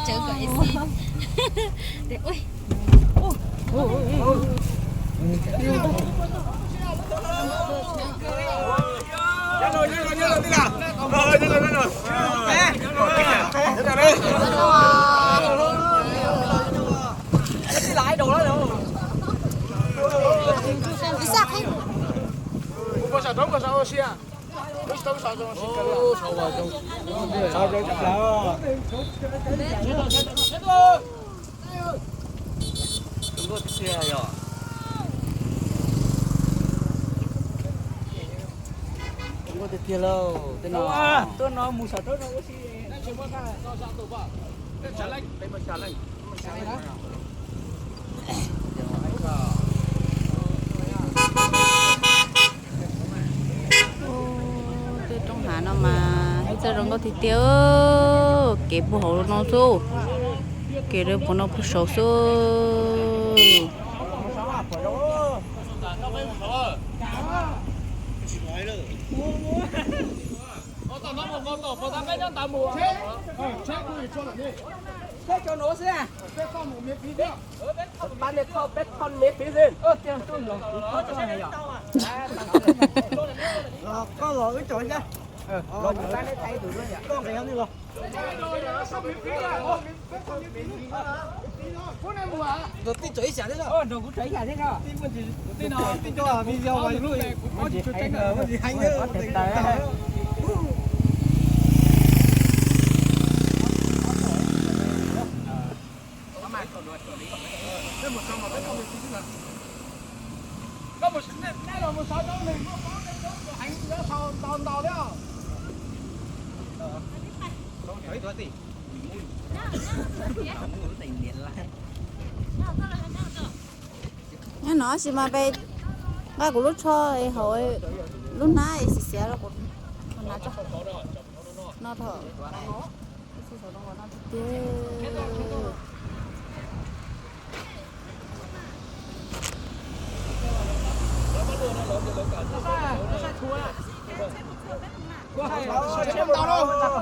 Sawv kom ib xib. Tuaj tiag tiag lauj, tuaj no mus saum roob no ua si. Tej roob hav no mas ib txoj zoo nkauj tiag tiag, kev puag hauv no xwb, kev dawb puag no puag saud xwb. Nyob no tab sis mas peb nqa kuv lub tsho hauv lub hnab xiv xiav rau kuv hnav tso. No thaum tiag.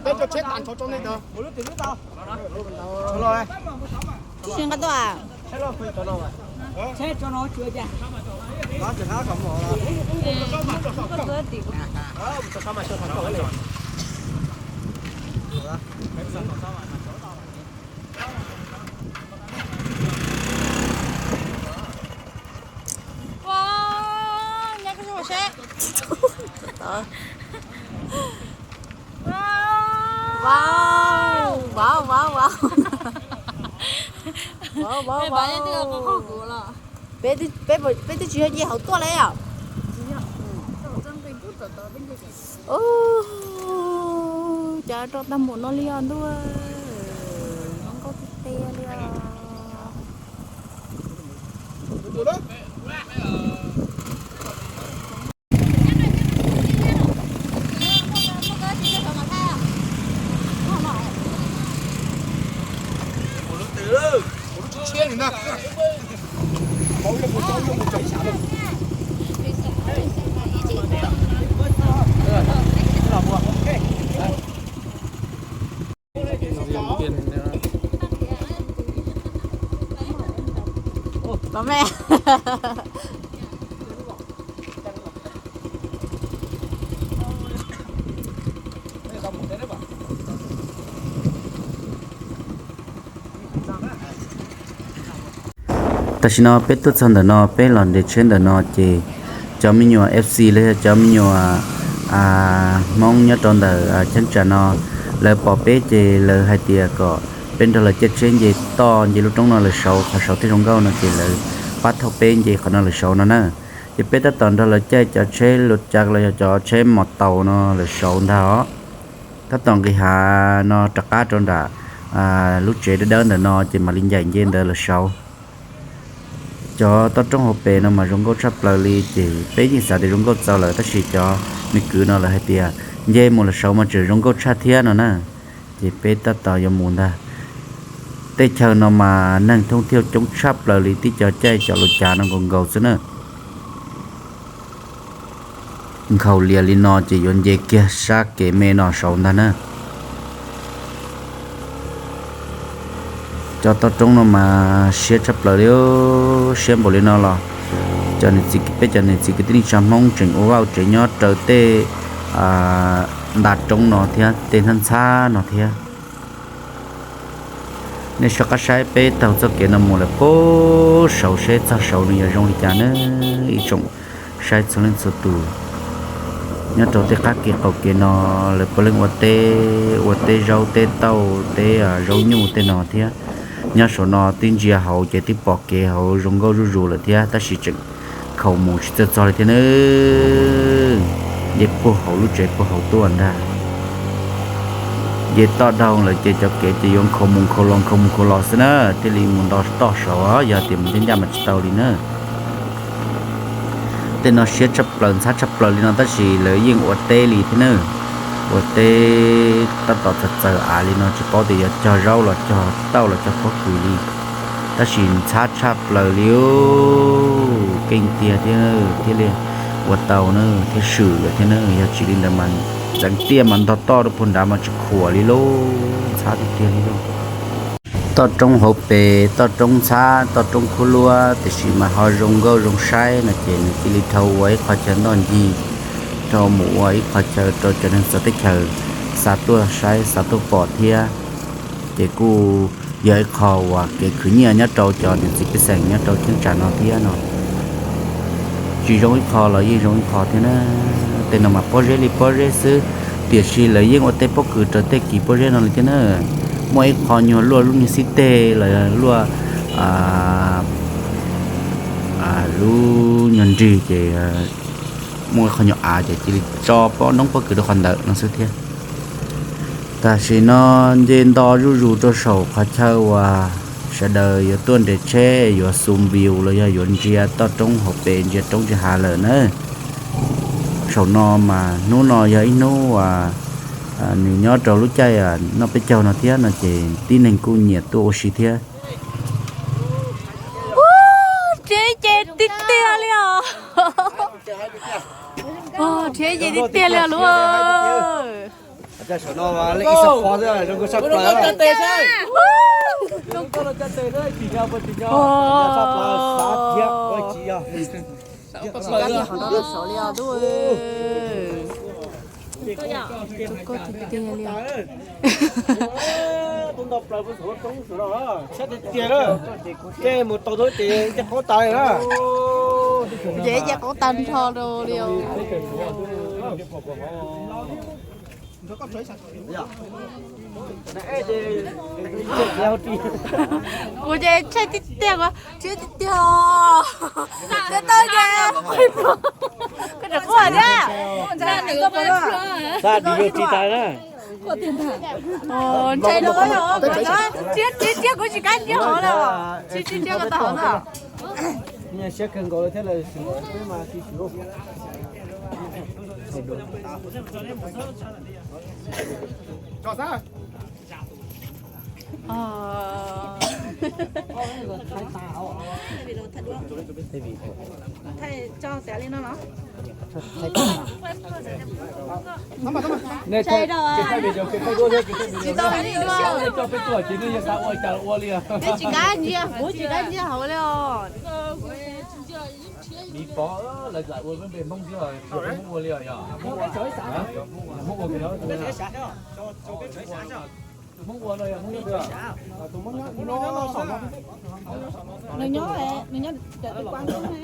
Peb cov tsheb tas nrho rau nej ntawd. Tsis nqa tuaj. Vauv, vauv, vauv, vauv. Vauv, vauv, vauv. Peb twb tsis yog nce hauv tuaj li os. Ub, cas rau tag npaum no li os ntuj, zoo nkauj tiag tiag li os. Los me. Tam sim no peb tuaj txog ntawm no, peb los nres tsheb ntawm no ces cov me nyuam F C los yog cov me nyuam Hmoob nyob rau ntawm cheeb tsam no, lawv pom peb ces lawv hais tias kom peb nrog lawv caij tsheb nce toj nce lub roob no lawm saud, qhov saud thiaj zoo nkauj no ces lawv pab thauj peb nce qhov no lawm saud no na. Ces peb tab tom nrog lawv caij cov tsheb luv cav los yog cov tsheb mos taus no lawm saud ntag os. Tab tom nqis hav no rov qab rau nram lub tsev dawb dawb ntawm no ces mam li ncaim nce ntawd lawm saud. Cov toj roob hauv pes no mas zoo nkauj tshaj plaws li, ces peb yeej xav tias zoo nkauj txaus lawm tab sis cov me kwv no lawv hais tias nce mus lawm saud mas tseem zoo nkauj tshaj thiab no na. Ces peb tab tom yuav mus ntag. Tej chaw no mas neeg thoob thiaj coob tshaj plaws li, tib co caij cov luv cav no nkaus nkaus xwb na. Nkhaus lias li no ces yuav nce kiag sab kev me no saud ntag na. Cov toj roob no mas siab tshaj plaws li, siab npaum li no los cov niam txiv, peb cov niam txiv kwv tij neej tsa Hmoob tseem ua vaj ua tsev nyob raws tej nta roob no thiab tej ntxhab ntxhab no thiab. Nej soj qab saib peb taug txoj kev no mus lawm puag saud seb txog saud nws yuav zoo li cas na. Ib tsoom saib txhua leej txhua tus, nyob rau tej qab kev qaum kev no lawv puav leej ua teb, ua teb zaub teb tauj teb zaub nyuj tej no thiab. Nyob saum no twb ntsia hauv ces twb pom kev hauv zoo nkauj zuj zus lawm thiab, tab sis tseem khaus mus tsis txawj txog li thiab na. Nce puag hauv lub tsev puag hauv tuaj ntag. Nce toj dhau lawm ces cov kev ces yuav nkhaus mus nkhaus los nkhaus mus nkhaus los xwb na, thiaj li mus nto toj saud, yog tias mus ncaj ncaj mas tsis tau li na. Tej no siab tshaj plaws ntxhab tshaj plaws li no tab sis lawv yeej ua teb li thiab na. Ua teb tab tom txawv txawv av li no tsis paub tias yog cog zaub los cog tauj los cog pob kws li, tab sis ntxhab tshaj plaws li, keej tiag thiab thiaj li ua tau na, thiaj swm lawm thiab na. Yog tsis li ntawd mas txeev tiaj mas ntog toj rau puag nrad mas tsis khuam li lauj, ntxhab tiag tiag li lauj. Toj roob hauv pes, toj roob ntxhab, toj roob khuab luab, tiam sis mas ho zoo nkauj zoo saib no ces nws cia li dhau ua ib qho chaw ntoj ncig, dhau mus ua ib qho chaw rau cov neeg txawv teb chaws xa tuaj saib xa tuaj pom thiab. Ces kuj yog ib qho uas kev khwv nyiaj nyob rau cov niam txiv pej xeem nyob rau cheeb tsam no thiab no. Tsis zoo ib qho los yeej zoo ib qho thiab na. Tej no mas pob zeb li pob zeb xwb, tiam sis lawv yeej ua tej pob kws raws tej kis pob zeb no li thiab na. Muaj ib qho nyuag luaj lub niag xib teg los luaj lub nyuag nrig ces muaj ib qho nyuag av ces cia li tso pob noob pob kws rau qhov ntawd no xwb thiab. Tam sim no nce nto zuj zus rau saum qhov chaw uas sawv daws yuav tuaj nres tsheb yuav xu npiu los yog yuav ntsia toj roob hauv pes ntsia roob ntsia hav lawm na. Saum no mas hnub no yog ib hnub uas nws nyob rau lub caij noj peb caug no thiab no ces tib neeg kuj nyiam tuaj ua si thiab. Nrhiav ces tiag tiag li os. Nrhiav ces tiag tiag li os lub. Tiag tiag li. Ces mus tau ces qaub tas na. Ces ces qaub tag nrho rau li. Kuv ces tshaib tiag tiag, tshaib tiag tiag. Tshaib tau ces koj rov quaj thiab. Xa nws yog tsis tas na. Ntshai rau, tsiab tsiab tsiab kuv tsis kam ntsia hauv lawm. Tsiab tsiab tsiab koj tau hauv na. Siab kawg nkaus li thiab lawm. Tsis kam ntsia, kuv tsis kam ntsia hauv li os. Nws nyob, nws nyob cov tib kuab ntub ne.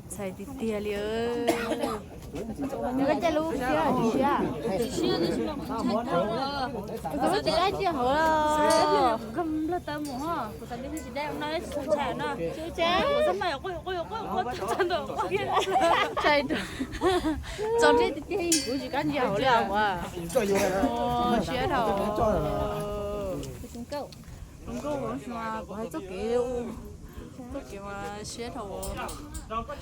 Txhais tiag tiag li. Nws koj caij lub siab tsis siab? Kuv tsis kam ntsia hauv. Txaus ntshai tiag tiag, kuv tsis kam ntsia hauv li os. Siab dhau. Zoo nkauj, kuv hais txoj kev, txoj kev mas siab dhau. Sawv daws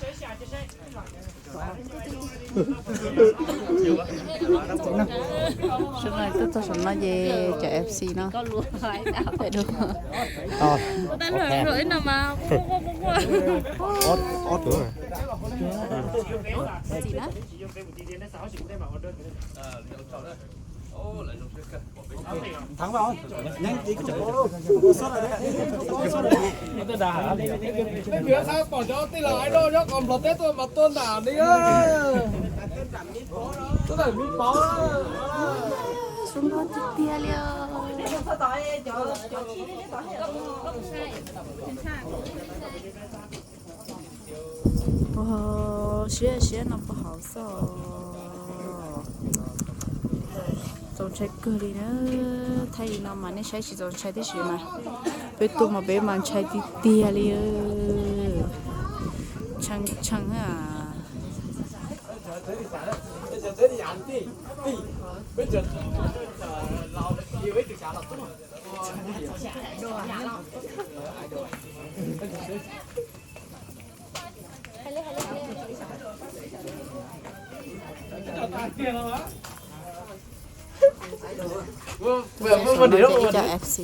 tuaj txog saum no ces cov F C no. Ob tug. Txiv na. Peb pom cov tij laug Aib Loj nyob qos nplog teb tuaj mas tuaj nram li. Tuaj nram Mib Pov. Zoo nkauj tiag tiag li. Ua siab siab no puag hauv xwb. Txaus ntshai kawg li na. Thaij li no mas nej saib tsis txaus ntshai tib si mas peb tuaj mas peb mas ntshai tiag tiag li. Tshee tshee a. Ib co F C.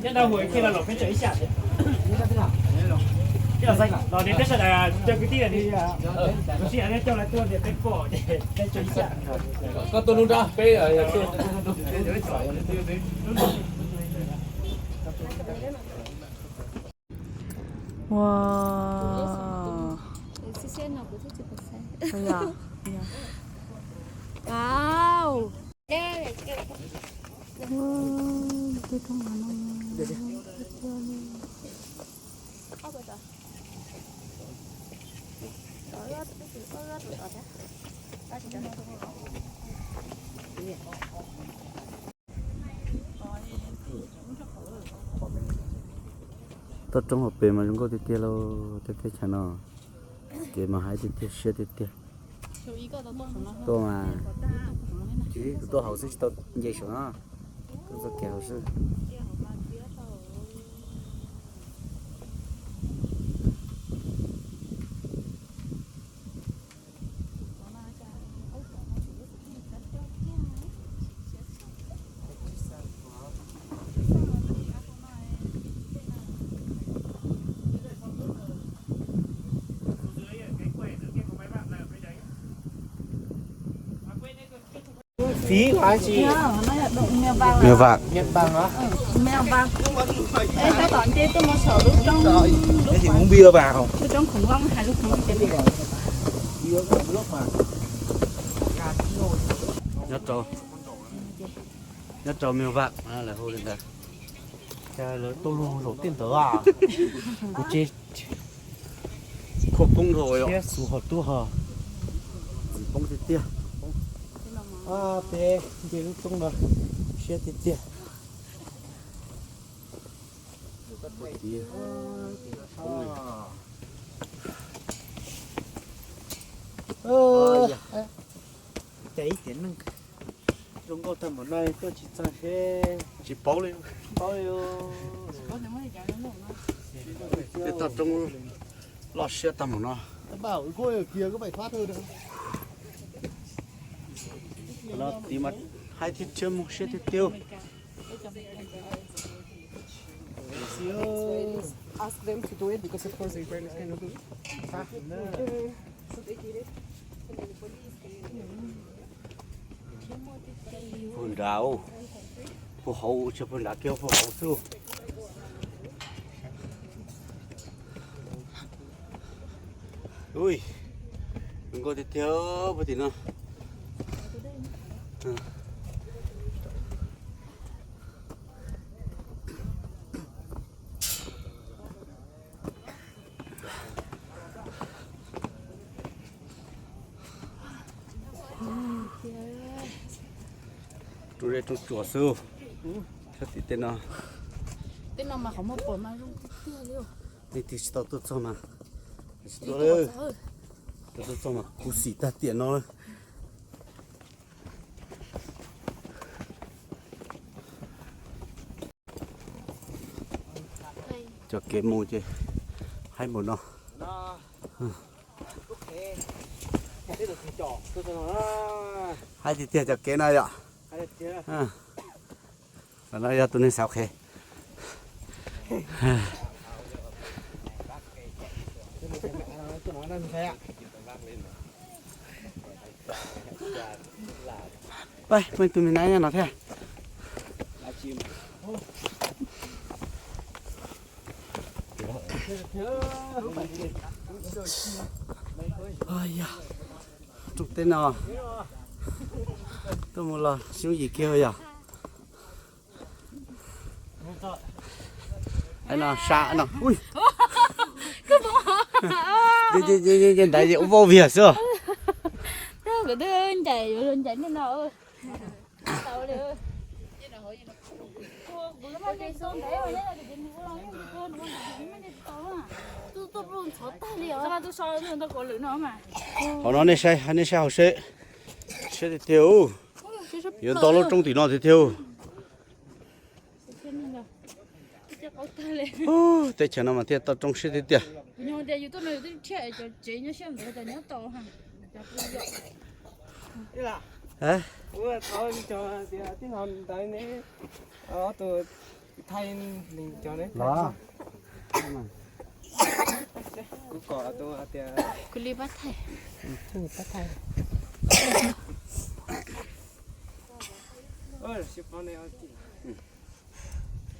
Nyob dau hauv kiag los peb tseem ib xya. Los niam peb sawv daws cov kwv tij los niam, los sij hawm nej coj lawv tuaj niam peb pom ces peb tseem ib xya. Koj tuaj nub nrab peb. Ua. Wow. Ua, tej roob no. Toj roob hauv pes mas zoo nkauj tiag tiag lauj, tej teb chaws no. Kev mas haib tiag tiag, siab tiag tiag. Tuaj mas, kuv tuaj hauv xwb tsis tau nce saum no, tuaj txoj kev hauv xwb. Mèo vạc. Mèo vạc. Ê, tab tom nce tuaj mus saum lub roob, lub roob khủng long hais lub khủng long. Nyob rau, nyob rau mèo vạc lawv hu li ntawd. Cas lawv tuaj lug zaum tej ntawd a? Kuv ces khuam poob rau siab xus hos tuaj hos. Poob tiag tiag. Peb nce lub roob no siab tiag tiag. Ces ib tiam neej zoo nkauj tag npaum no tuaj tsis txog seb tsis paub li. Paub li. Tej toj roob loj siab tag npaum no. No tiv mas haib thiab tshiab moog siab tiag tiag. Ask them to do it because of course their brain is kind of good. Puag nrad, puag hauv, tsis puag nrad kiag, puag hauv xwb. Ui, zoo nkauj tiag tiag puag tim no. Rooj tsuas xwb. Thiab tim tej no, tej no mas qhov muag pom mas zoo tiag tiag li. Leej twg tsis tau tuaj txog mas, tsis tuaj, tsis tuaj txog mas khuv xim tag tiam no. Cov kev mus ces haib npaum no. Haib tiag tiag cov kev no yom. Tam no yog tus neeg xav qhev. Peb muaj ib tug me nab nyob no thiab. Rooj teb no tuaj mus los xyoob yim kiag yom. No sa no, ntawd ua vau viag xwb. Hauv no nej saib, nej saib hauv seb, siab tiag tiag. Yuav nto lub roob tim no tiag tiag. Teb chaws no mas thiaj toj roob siab tiag tiag.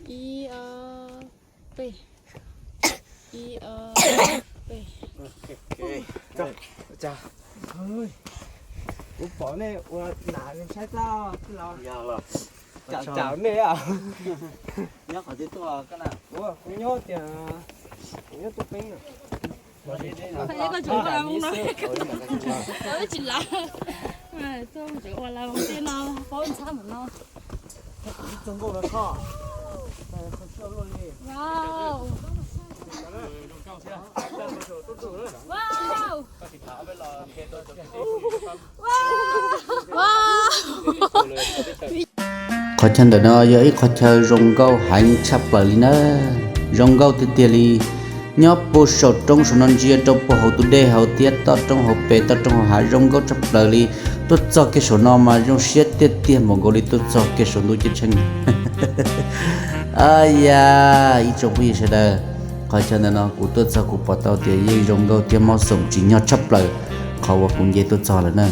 Ib, ob, peb. Ib, ob, peb. Kuv pom nej ua nam saib tau tij laug. Tsam nej, nyob qhov twg tuaj koj na? Kuv nyob tias, kuv nyob Tuj Peeb. Tsis lav, ua la tej no paub ntxhab mus no. Qhov chaw ntawm no yog ib qhov chaw zoo nkauj heev tshaj plaws li na. Zoo nkauj tiag tiag li. Nyob puag saum roob saum no ntsia rau puag hauv tus dej hauv thiab toj roob hauv pes toj roob hauv hav zoo nkauj tshaj plaws li. Tuaj txog kiag saum no mas zoo siab tiag tiag npaum nkaus li tuaj txog kiag saum ntuj ceeb tsheej. Yam, ib tsoom phooj ywg sawv daws, qhov chaw ntawm no kuv tuaj txog kuv pom tau tias yeej zoo nkauj thiab mob xoom tsim nyog tshaj plaws qhov uas kuv nce tuaj txog lawm na.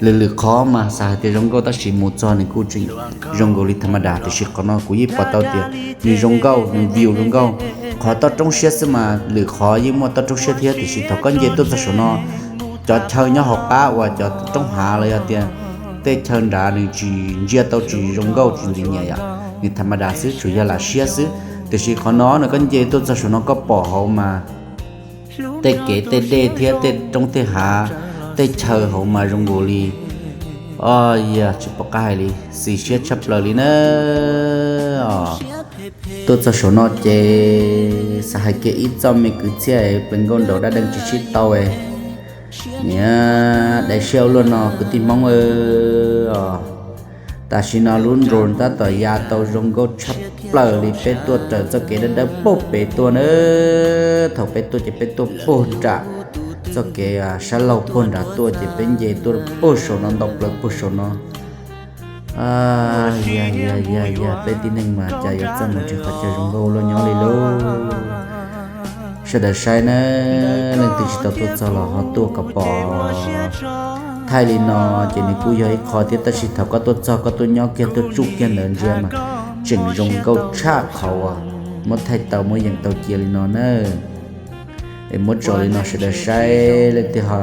Lwm lwm qhov mas xav hais tias zoo nkauj tab sis mus txog nws kuj tseem zoo nkaus li tha ma das, tiam sis qhov no kuv yeej pom tau tias nws zoo nkauj, nws view zoo nkauj. Qhov toj roob siab xwb mas lwm qhov yeej muaj toj roob siab thiab, tiam sis thaum koj nce tuaj txog saum no, cov chaw nyob hauv qab uas cov roob hav los yog tias tej chaw nrad nws tsis ntsia tau tsis zoo nkauj tsis ntxim nyiam yom, nws tha ma das xwb tsuas yog lam siab xwb. Tiam sis qhov no nws koj nce tuaj txog saum no koj pom hauv mas tej kev tej dej thiab tej roob tej hav, tej chaw hauv mas zoo nkaus li, o, yog tsis pom qab hais li, xis siab tshaj plaws li na. Tuaj txog saum no ces xav hais kiag ib txoj me kwv txhiaj plees nkauj nraug dab dees tsis sib tau. Niam, daim siab ua luaj no kwv tij Hmoob. Tam sim no lub drone tab tom ya tau zoo nkauj tshaj plaws li, peb tuaj raws txoj kev dawb dawb puag pem tuaj na. Thaum peb tuaj ces peb tuaj puag nram txoj kev sab laug puag nram tuaj ces peb nce tuaj puag saum no ntau plaws puag saum no. Yog yog yog yog peb tib neeg mas cas yuav txawj mus nrhiav qhov chaw zoo nkauj ua luaj nyob li lauj. Sawv daws saib na, leej twg tsis tau tuaj txog los ho tuaj kom pom. Thaij li no ces nws kuj yog ib qho thiab, tab sis thaum koj tuaj txog koj tuaj nyob kiag tuaj tsuj kiag ntawd ntsia mas tseem zoo nkauj tshaj qhov uas muab thaij tau muab yeem tau cia li no na. Es muab tso li no sawv daws saib, leej twg ho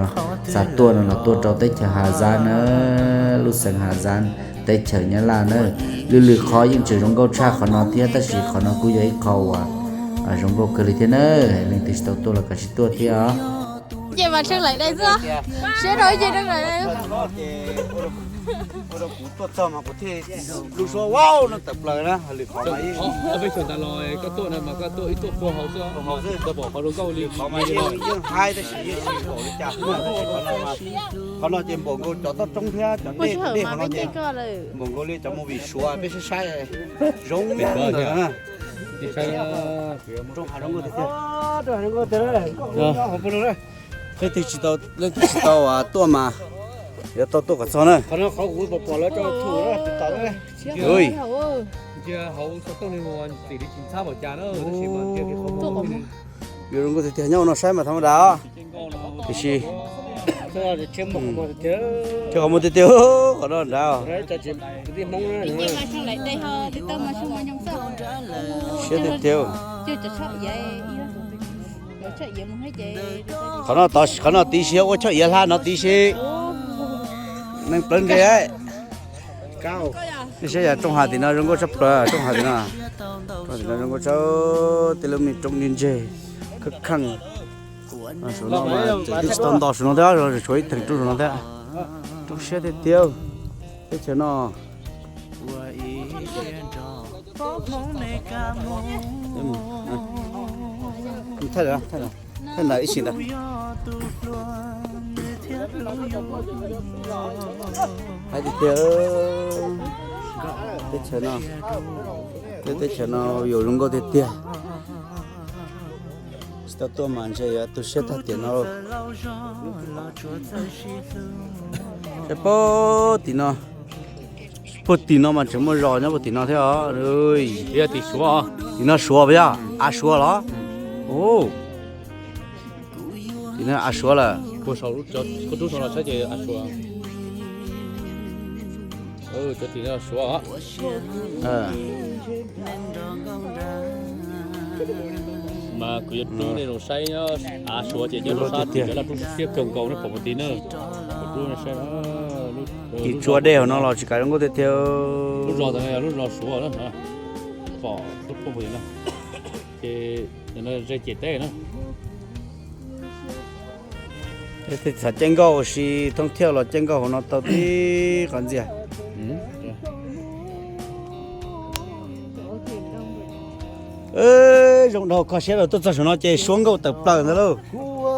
xav tuaj no los tuaj rau teb chaws Hà Giang na, lub xeev Hà Giang, teb chaws Nyab Laj na. Lwm lwm qhov yeej tseem zoo nkauj tshaj qhov no thiab, tab sis qhov no kuj yog ib qho uas zoo nkauj kawg li thiab na. Leej twg tsis tau tuaj los kav tsij tuaj thiab os. Ces mas tsheej laim dai xwb, siab rau ces rau laim dai. Ua rau kuv tuaj txog mas kuv thiaj lub suab vau no tawm plaws na, lwm qhov mas ib, peb xyoo tas los koj tuaj no mas koj tuaj ib tuaj puag hauv xwb, pom qhov zoo nkauj li qhov mas yeej haib tab sis yeej tsis npaum li cas. Qhov no ces npaum nkaus cov toj roob thiab cov dej, dej qhov no ces npaum nkaus li cov movie Suav peb saib saib zoo ntawd. Peb twb tsis tau, leej twg tsis tau tuaj mas yuav tau tuaj kom txog na. Yuav zoo nkauj tiag tiag, nyob no saib mas thaum ntawd tiam sis thiab qhov muag tiag tiag, qhov no nrad siab tiag tiag. Qhov no tod, qhov no tiv si ua choj iav hla no tiv si. Neeg plawv ntseg. Nej saib yog rooj hav tim no zoo nkauj tshaj plaws, rooj hav tim no, rooj hav tim no zoo nkauj tshaj, tej lub me roob ntseg ntseg, khab kheej. Saum no mas twb tsis tau nto saum no thiab, tshuav ib theem roob saum no thiab. Roob siab tiag tiag teb chaws no. Thaij ntawd, thaij ntawd ib sim ntawd. Haib tiag tiag, teb chaws no, teb chaws no yuav zoo nkauj tiag tiag. Tsis tau tuaj mas ntshe yuav tu siab tag tiam no. Saib puag tim no, puag tim no mas tseem muaj zos nyob puag tim no thiab os. Yog tim Suav, tim no Suav puas yog? Av Suav los? Tim no av Suav lawm. Puag saum lub roob saud los saib ces av Suav. Cov tim no Suav. Mas kuv yuav rub nej los saib, av Suav ces nyob rau sab tim cov laj roob siab kawg nkaus nej pom puag tim na. Kuv rub nej saib, tim tsua dej hauv no los tsis kav zoo nkauj tiag tiag. Lub zos ntawd yog lub zos Suav na, pom lub roob puag tim na. Ces no ze ciam teb na. Txham caij nkauj ua si thoob thiaj los caij nkauj hauv no tau tib qhov ntxiag. Zoo dhau kho siab rau tuaj txog saum no ces suab nkauj tawm plaws ntawd lauj. Kuv ua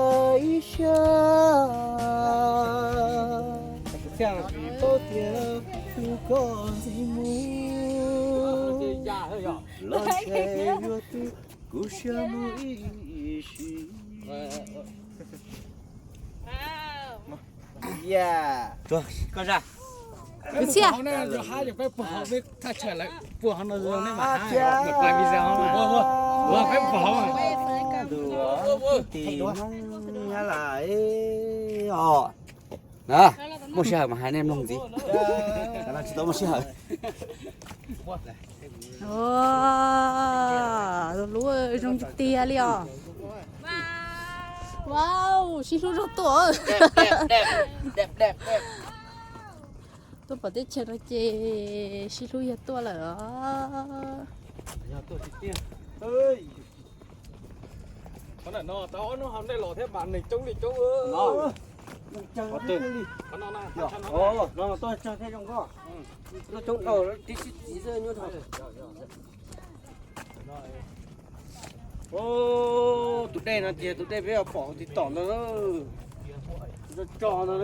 ib siab paub tias tus koj ntxim mus los ntshe yuav twb kuv siab mus ib sim. Koj zaj. Kwv txhiaj. Peb puag hauv, peb thaj chaw lawv puag hauv no zoo ne mas. Peb puag hauv. Tim Hmoob Nyab Laj os. Na, muaj sij hawm mas hais nej mloog ntxiv. Tsis tau muaj sij hawm. Lub zoo tiag tiag li os. Wow, sib hlub zog tuaj. Tuaj pom teb chaws no ces sib hlub yog tuaj lawm os. Qhov no tau ob hnub hauv ntej los thiab mas neeg coob li coob. Qhov no na, no tuaj tsawg thiab zoo nkauj. Tuaj coob dhau tib sib txiv xwb nyuaj dhau. Tus dej no ces tus dej peb pom tiv tom ntawd, tso ntawd,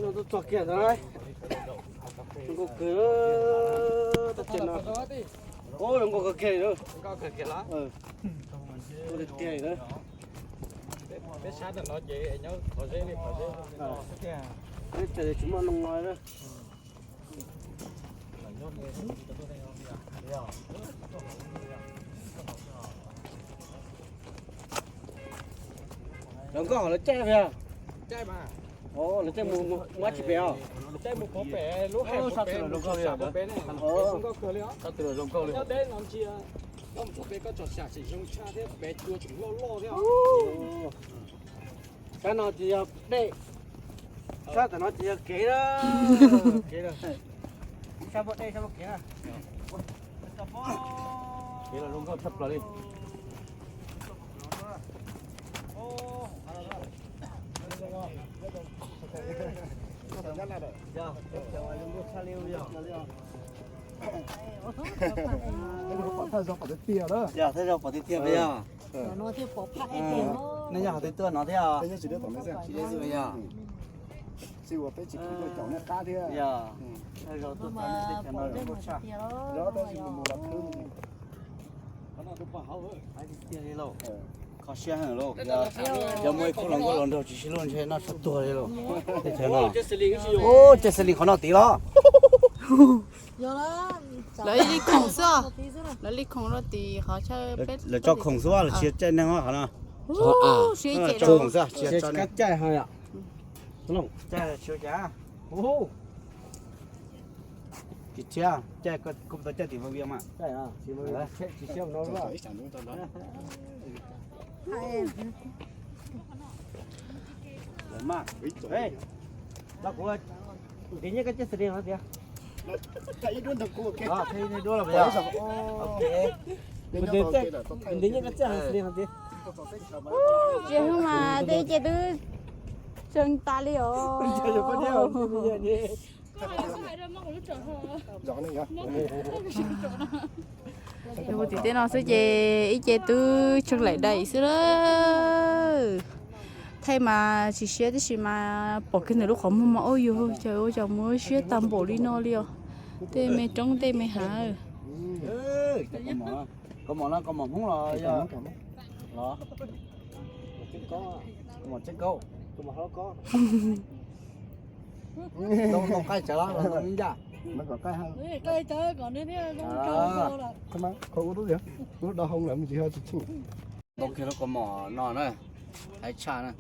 no tuaj txog kiag ntawd. Zoo nkauj kawg, tab sis no zoo nkauj kawg kiag li. Tiag li na. Peb sab ntawm no ces nyob qhov zeb li qhov zeb. Peb tsis muaj noo no. Lawv nkauj hov lawv caij puas yog? Caij mas. Lawv caij mus, mus ua tsis pem os? Caij mus pem lub hais pem, mus tshwm sim pem ne. Zoo nkauj kawg li os. Nyob deb no ntsia, koj mus txog pem koj tsom sim zoo tshaj thiab, pem cua tseem loj loj thiab. Sab no ces yog dej, sab tom no ces yog kev na. Kev na. Sab muaj dej sab muaj kev na. Kev los zoo nkauj tshaj plaws li. Thaj zog pom tiag tiag yog. Nej nyob qhov twg tuaj no thiab? Tsis ua peb tsis khwv tuaj caum nej qab thiab. Yog. Thaj zog tuaj txog nej teb chaws no zoo nkauj tshaj. Yog tab sis mus mus los khwv. Tiag li lauj. Kho siab heev lauj. Yog muaj ib khub hluas nkauj los nrog tsis sib hlub ntshe noj tshuaj tuag li lauj. Teb chaws no. Ub, caij xas lis qhov no tid los. Lawv ib khoom xwb, lawv li khoom rau tim qhov chaw peb, lawv tso khoom xwb los tsis yog caij neeg qhov no. Tso khoom xwb tsis yog tso neeg. Caij tsis caij, tsis caij, kuv tau caij tim Vaj Viam mas. Los kuv nti nyiaj koj caij xas lis no tiag. Nti nyiaj koj caij xas lis no tiag. Tsis hwb mas tej ces twb tseeb tas li os. Yog ua tim tej no xwb ces ib ce twb tseeb laim daim xwb lawm. Thaij mas tsis siab tab sis mas pom kiag ntawm lub qhov muag mas ua yus cas ua cas muaj siab tag npaum li no li os. Tej me roob tej me hav. Koj mom no koj mom Hmoob los yog? Koj mom Tseeb Kaub. Ntoo qaij tsawv los ntoo ncaj? Ntoo kiag lub kaus mom no na, haib tshaj na.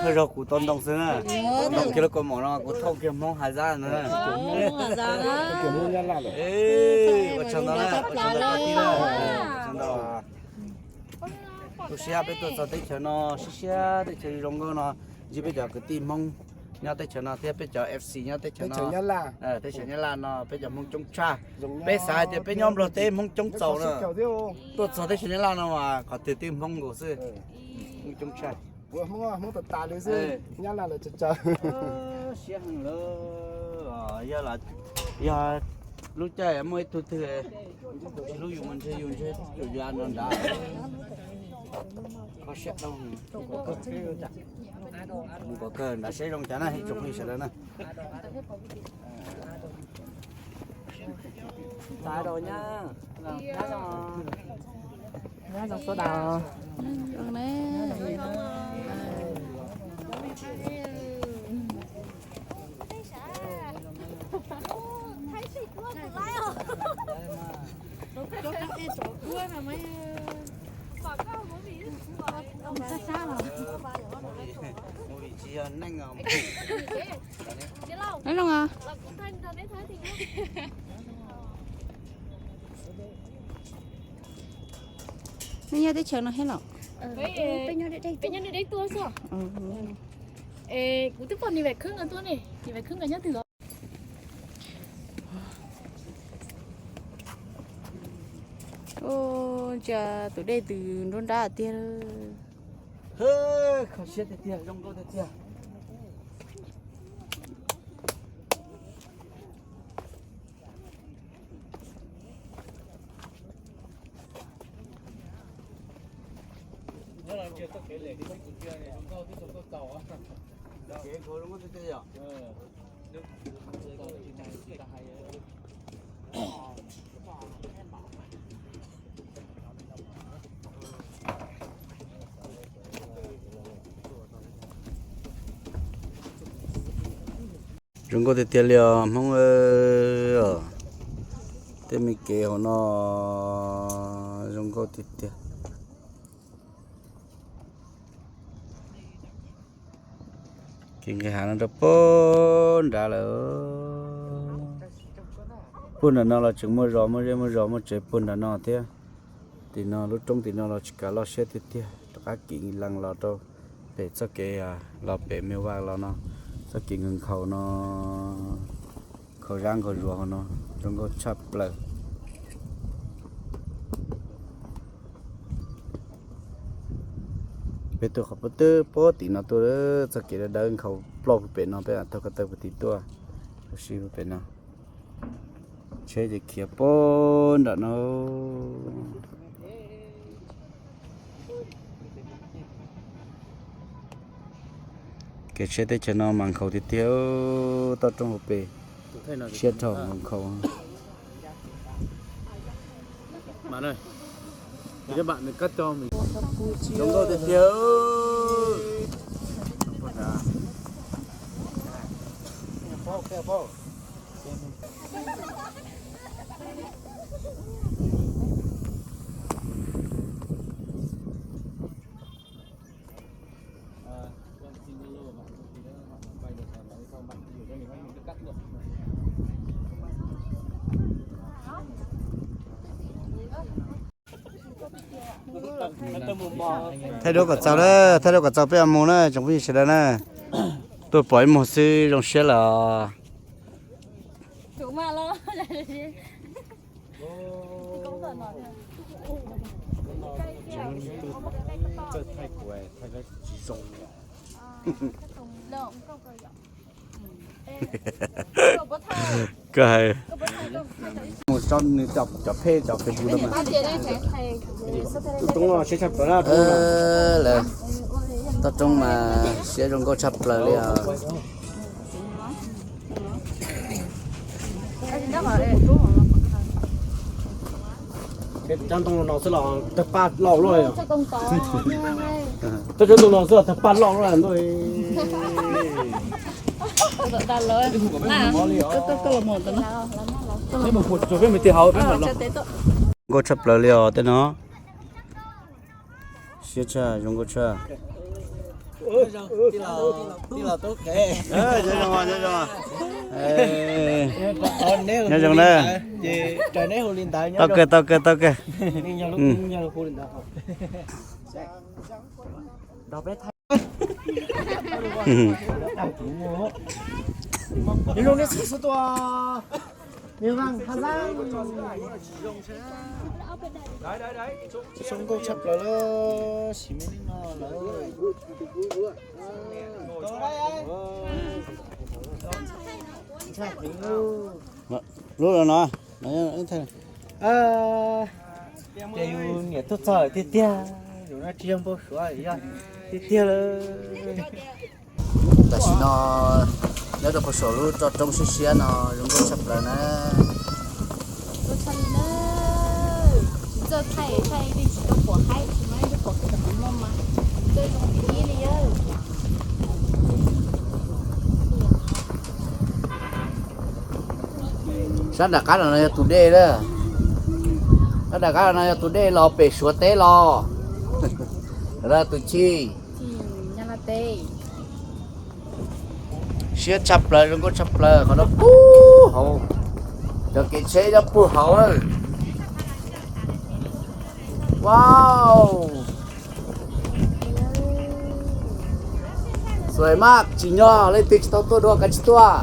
Thawj zaug kuv tau ntoo xwb na, ntoo kiag lub kaus mom no kuv thauj kiag Hmoob Has Zab no na. Ua tsaug ntau na, ua tsaug ntau kwv tij na, ua tsaug ntau. Tu siab peb tuaj txog teb chaws no, siab siab teb chaws zoo nkauj no, ntsib peb cov kwv tij Hmoob nyob teb chaws no thiab peb cov F C nyob teb chaws no, teb chaws Nyab Laj no peb cov Hmoob coob tshaj. Peb xav hais tias peb nyob Nplog teb Hmoob coob txaus na, tuaj txog teb chaws Nyab Laj no mas qhov twg twb Hmoob nkaus xwb, Hmoob coob tshaj. Siab heev lawm, yog lub caij muaj ib tug twg tsis hlub yus mas ntshe yus ntshe yuav yuav no nrad. Kho siab dhau. Mus kom kawg nrad seb zoo cas na ib tsoom phooj ywg sawv daws na. Movie tsis yog neeg os. Nyob zoo os. Nej nyob teb chaws no thiab los? Kuv twb pom niam Vam Khwb nkawd tuaj ne, niam Vam Khwb nkawd nyob twg os? Ntsia tus dej twb nruab nrab tiag. Kho siab tiag tiag, zoo nkauj tiag tiag. Zoo nkauj tiag tiag li os Hmoob. Tej me kev hauv no zoo nkauj tiag tiag. Kev nqis hav no rau puag nrad lawm. Puag nram no los tseem muaj zos muaj zej muaj zos muaj tsev puag nram no thiab. Tim no lub roob tim no los tsis kav loj siab tiag tiag, rov qab kis lees los rau pem txoj kev los pem me vaj los no, txoj kev nkhaus no, nkhaus zab nkhaus zuav hauv no, zoo nkauj tshaj plaws. Peb tuaj qhov pub twb pub tim no tuaj, txoj kev dawb dawb nkhaus ploj pem no, peb taug ko taw puag tim tuaj, ua si pem no. Tsheb ces khiav pem nram no. Kev tsheb teb chaws no mas nkhaus tiag tiag, toj roob hauv pes siab dhau nkhaus. Zoo nkauj tiag tiag. Thaij duab kom txaus na, thaij duab kom txaus peb mus na tsoom phooj ywg sawv daws na. Tuaj pom ib muag xwb zoo siab lawm. Koj hais mus tso nws cov page cov Facebook no mas. Tus toob no siab tshaj plaws na. Lawv toj roob mas siab zoo nkauj tshaj plaws li os. Cov ntoo no xwb los tawg paj loj luaj. Cov ntoo no xwb los tawg paj loj luaj ntuj. Nkauj tshaj plaws li os tej no. Siab tshaj zoo nkauj tshaj. Nyob zoo, nyob zoo. Nyob zoo na. Tau kawg, tau kawg, tau kawg. Zoo nkauj tshaj plaws lawm, siv me neej no lawm. Lub no, ces yus niam tuaj txog tiag tiag, yus no tsis yog npau suav, yog tiag tiag lawm. Tam sim no nyob rau puag saum lub toj roob siab siab no zoo nkauj tshaj plaws na. Sab nram qab no yog tus dej lawm. Sab nram qab no yog tus dej los pem Suav teb los. Tus chij. Siab tshaj plaws, zoo nkauj tshaj plaws, qhov no puag hauv. Cov kev tsheb nyob puag hauv. Wow. Xuaim maj tsim nyog leej twg tsis tau tuaj dua kav tsij tuaj.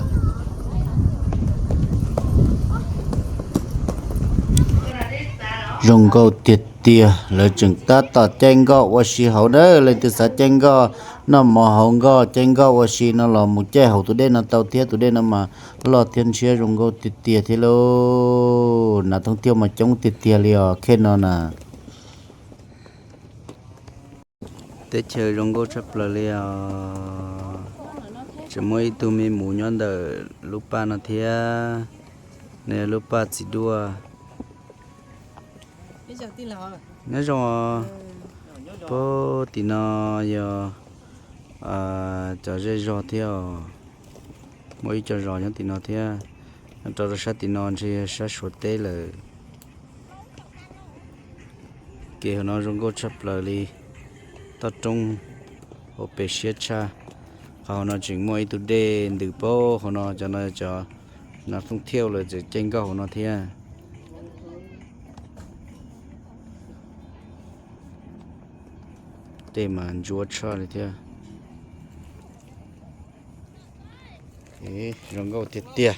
Zoo nkauj tiag tiag, lawv tseem tab tom caij nkoj ua si hauv na. Leej twg xav caij nkoj noj mov hauv nkoj, caij nkoj ua si no los mus caij hauv tus dej no tau thiab. Tus dej no mas loj thiab ntshiab zoo nkauj tiag tiag thiab lauj. Nas thoob thiaj mas coob tiag tiag li os khej no na. Teb chaws zoo nkauj tshaj plaws li os. Tseem muaj ib tug me mus nyob ntawm lub paj no thiab. Nws yog lub paj txiv duaj. Nyob zoo os. Puag tim no yog cov zej zog thiab os. Muaj ib co zos nyob tim no thiab. Nyob rau sab tim no ntshe yog sab Suav teb lawm. Kev hauv no zoo nkauj tshaj plaws li. Toj roob hauv pes siab tshaj. Qhov hauv no tseem muaj ib tug dej ntws paub hauv no, cov no cov nas thoob thiaj lawv txawm caij nkoj hauv no thiab. Tej mas ntsuab tshaj li thiab. Zoo nkauj tiag tiag.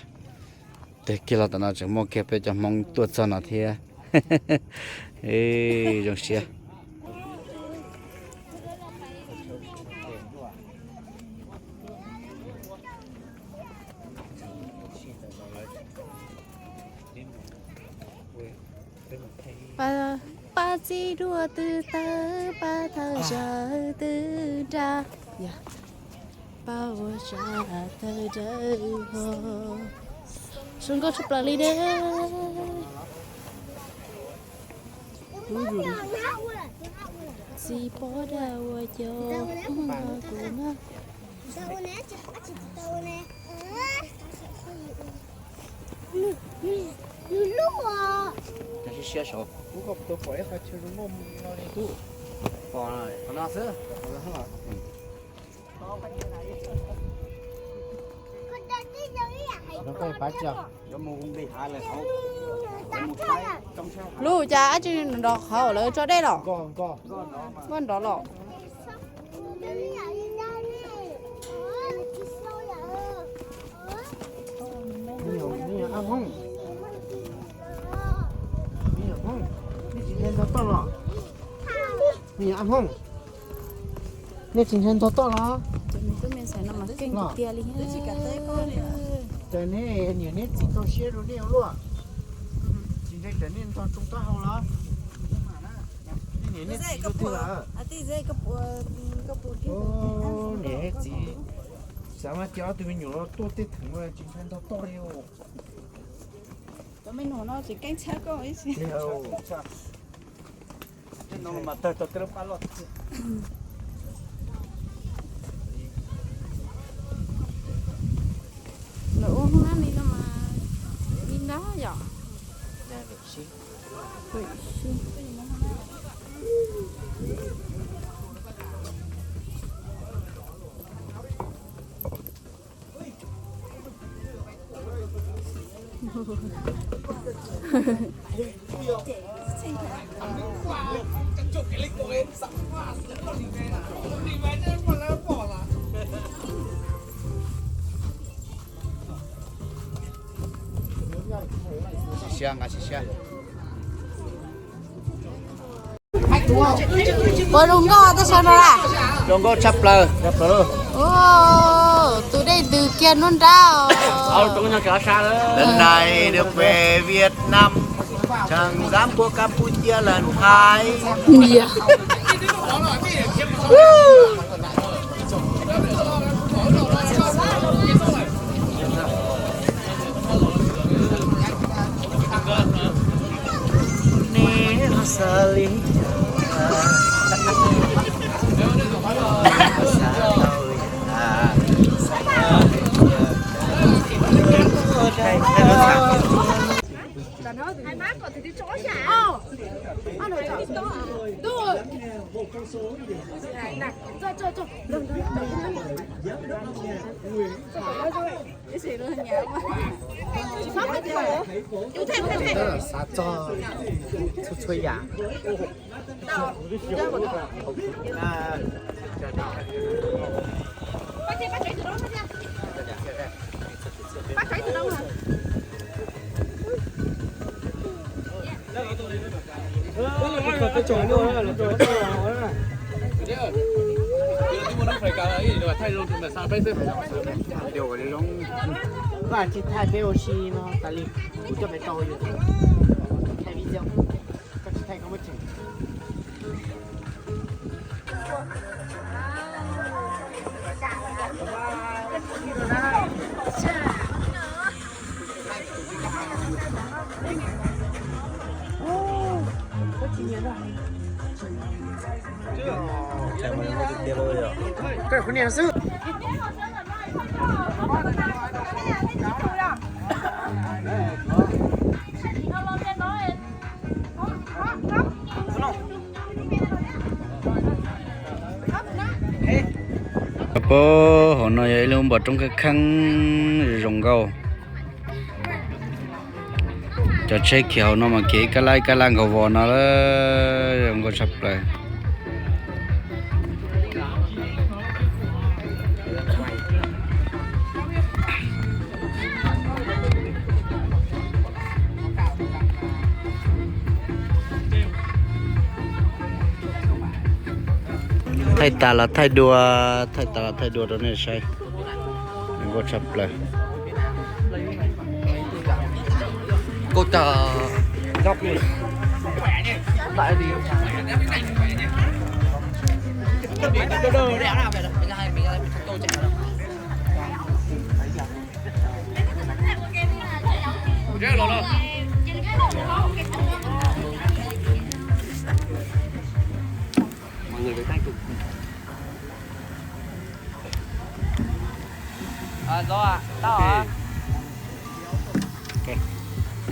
Teg kiag los tom no tseem muaj kiag peb cov Hmoob tuaj txog no thiab. Zoo siab. Pab txiv duaj twb tawg, pab thawj zaws twb nra, pab ua tsa thawj dawb ho. Zoo nkauj tshaj plaws li ne. Txiv pog dag ua cas kuv na. Lub cas ab tsi nrov qhov lawv tso dej los? Muaj nrov los? Me nyuam ab Hmoob, nej tsis ntshai ntog toj los? Cas nej niam neb txiv txaus siab rau nej ua luaj? Tsis ntshai tsam nej ntog tsoo taub hau los? Nej niam nej txiv rau twg lawm? Niam txiv xav mas cia ob tug me nyuam los tuaj tej theem tsis ntshai ntog toj li. Lawv ua hoob nab li no mas li ntag yom. Ua zoo nkauj tab sis no la. Zoo nkauj tshaj plaws. Tus dej ntws kiag nruab nrab. Lần này được về Việt Nam, chẳng dám qua Campuchia lần hai. Xav txog txhua txhua yam. Koj tsis thaij peb ua si no tas li, kuv coj peb tau yus thaij video, koj tsis thaij koj muab tseem. Koj khub niag xwb. Pab hauv no yog ib lub npos roob kheeb kheeb zoo nkauj. Cov tsheb khiav hauv no mas khiav ib kab lab ib kab lab nkaus vos no lawm, zoo nkauj tshaj plaws. Thaij tas los thaij dua, thaij tas los thaij dua rau nej saib. Zoo nkauj tshaj plaws. Nkauj tag zaj plis.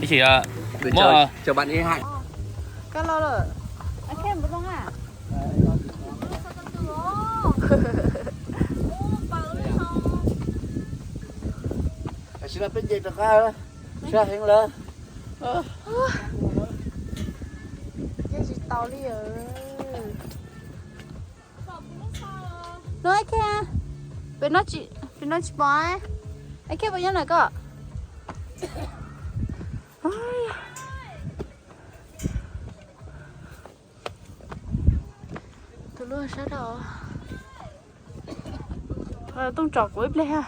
Ib sim, muab, cho bạn ấy hãy. Koj lo lawm. Ai, khe npua zoo a. Tam sim no peb nce rov qab, sab heev lawm. Yeej tsis tau li. No ai khe, pem no tsis pom. Ai khe puas nyob na koj? Tus lub sab rau. Tooj tsom kuv ib pliag.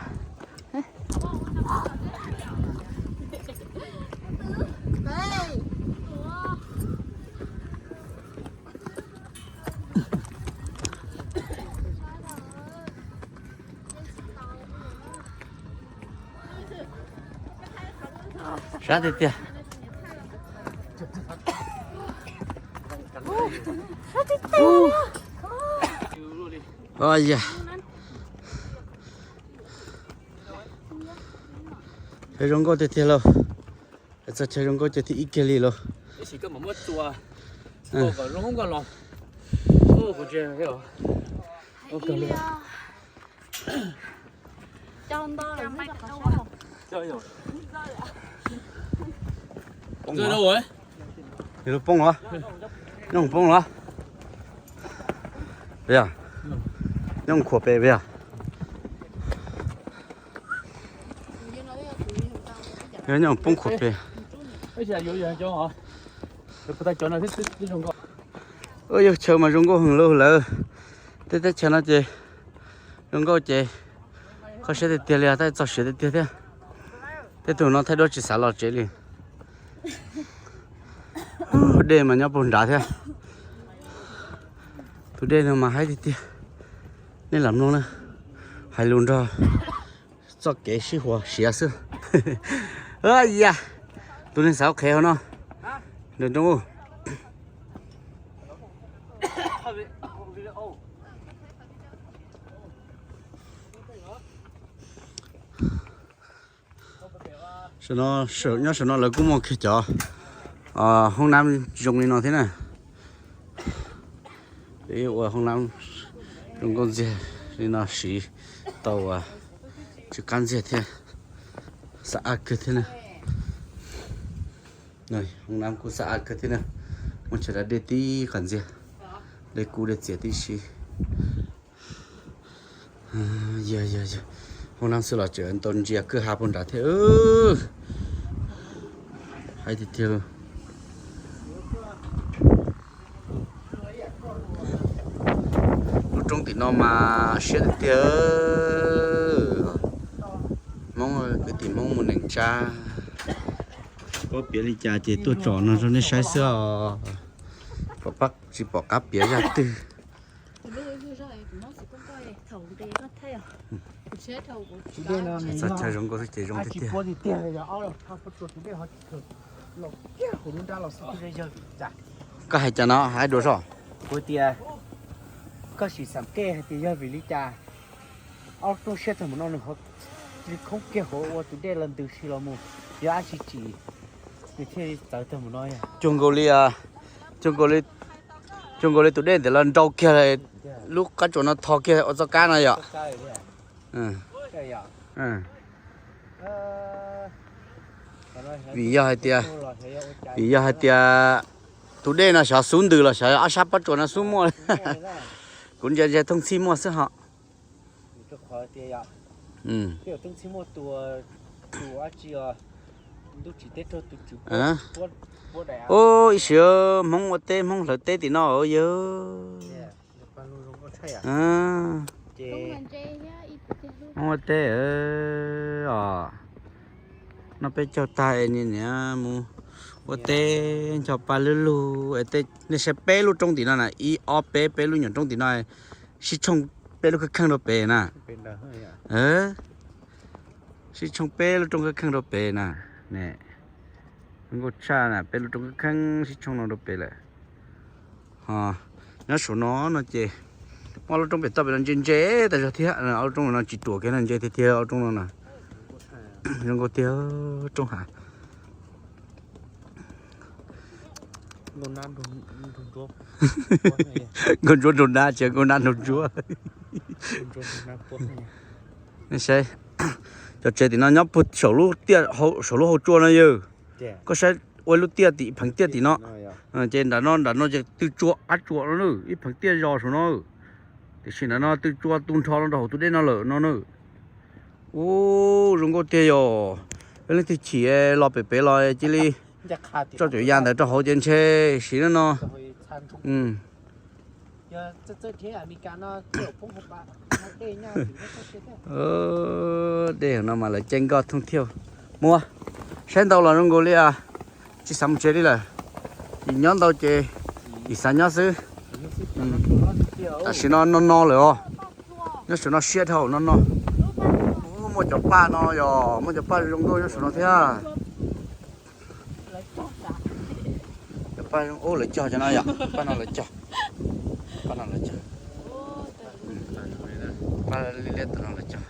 Sab tiag tiag. Ua yam, chaw zoo nkauj tiag tiag lauj. Txog chaw zoo nkauj ces thib ib kiag li lauj. Nws lub poob los? Nyob poob los? Nyob khuam pem yog? Nyob poob khuam pem. Yog chaw mas zoo nkauj heev lauj lawm. Tej teb chaws no ces zoo nkauj ces kho siab tiag tiag li, tab txog siav tiag tiag thiab. Tej tug no thaij duab tsis xav los tsev li. Dej mas nyob puag nrad thiab. Tus dej no mas haib tiag tiag. Nej lam mloog na, hais lus nrog txoj kev sib huas siav xwb. Yam, tus neeg xav ua qhev hauv no, nroo ub. Nyob saum no lawv kuj muaj kiag cov hoob nab zoo li no thiab na. Peb ua hoob nab zoo nkauj ntxiag li no siv tau tsw qab ntxiag thiab, xab ab kawg thiab na. Hoob nab kuj xab ab kawg thiab na, muaj chaw da dej tib qas ntxiag, dej kub dej txias tib si. Yog yog yog, hoob nab xwb los tseem tau ntsia kwj ha puag nrad thiab. Haib tiag tiag. Lub roob tim no mas siab tiag tiag. Hmoob, kwv tij Hmoob mus neem tsab, paub piav li cas ces tuaj tsom no rau nej saib xwb os. Pom pab tsis pom qab piav zaj twg. Txog chaw zoo nkauj xwb ces zoo tiag tiag. Koj hais cas no hais dua zog. Kuv tias koj sim xam kej hais tias yog vim li cas ob rooj siab tag mus no nws ho li khoob kiag hauv ua tus dej los ntws si los mus, yog dab tsi tsim nws thiaj li txawv tag mus no. Cuag nkaus li, cuag nkaus li, cuag nkaus li tus dej ntawd los nrau kiag lub qab tsuas no tho kiag ua txoj kab no yom. Vim yog hais tias, vim yog hais tias tus dej no xyov xub ntws los xyov ob sab pob tsuas no xub muaj. Kuv ntsia ntsia thooj txhij muaj xwb ho. Ub, ib sim Hmoob ua teb Hmoob hlawv teb tim no yog. Hmoob ua teb os. Noj peb caug tag es niam mus Ua teb ncho pa lug lug, nej saib peb lub roob tim no na, ib ob peb, peb lub nyuam roob tim no, sib tshooj peb lub kheej kheej rau pem na. Sib tshooj peb lub roob kheej kheej rau pem na. Nkauj tshaj na, peb lub roob kheej kheej sib tshooj no rau pem lawm. Ho nyob saum no no ces muaj lub roob pem toj pem no ntse ntse tas zog thiab, ob lub roob no tsis ruam kiag no ntse tiag tiag ob lub roob no na. Zoo nkauj tiag roob hav. Nkauj ntsuab nraug nab tsis nkauj nab nraug ntsuab. Nej saib, cov tsev tim no nyob puag saum lub tiaj, saum lub hauv tsua no yawg. Koj saib ua lub tiaj tim, pheev tiaj tim no. Ces nram no, nram no ces tw tsua, qab tsua no na, ib pheev tiaj zos saum no. Tiam sis nram no tw tsua tu nrho rau hauv tus dej no lawm no na. Ub, zoo nkauj tiag yog. Peb leej twg chim los pem pem los cia li tso cuam ya ntawd rau hauv ces ntshe siv no no. Dej no mas lawv caij nkoj thooj thiaj muaj. Saib ntau los zoo nkaus li tsis xav mus tsev li lawm. Yim nyob ntau ces yim xav nyob xwb. Tam sim no no no lawm os. Nyob saum no siab dhau no no. Muaj cov paj no yog muaj cov paj zoo nkauj nyob saum no thiab. Cov paj zoo ub lawv cog cov no yom, paj no lawv cog, paj no lawv cog, paj liab liab tom no lawv cog.